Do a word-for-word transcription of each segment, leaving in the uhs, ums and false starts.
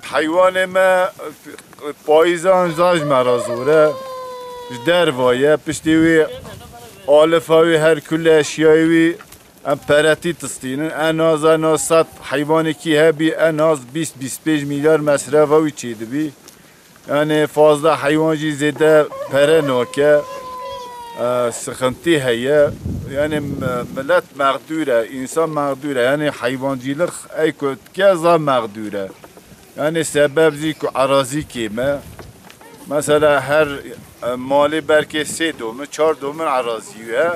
Heywanê me payîzan zaj me re zor e. Ji derva ye. Piştî wî alifa wî her kule eşyayê wî em peretî tistînin. En az, en az sed heywanekî hebî, en az bîst bîst pênc milyar mesrefa wî çêdibî. Yani fazla heywan jî zêde pere nake. E, sıkıntı heye. Yani m-, millet mağdur e, insan mağdur e. Yani hayvancılık ey ku dike za mağdur e. Yani sebep jî ku arazi kêm e. Mesela her, e, malê belkê sê domin, çar domin arazi ye.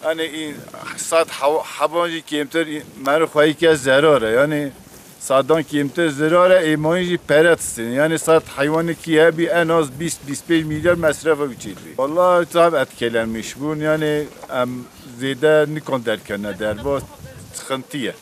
Yani in-, sed hew-, heban jî kêmtir in-, meriv xweyî ke zerar e. Yani sedan kêmtir zerar e, ê mayîn jî pere distin. Yani sed heywanekî hebî en az bîst bîst pênc milyar mesrefa wî çêdibî. Vallahi tam etkilenmiş bûn. Yani em zêde nikan derkevne derva, sıkıntı ye.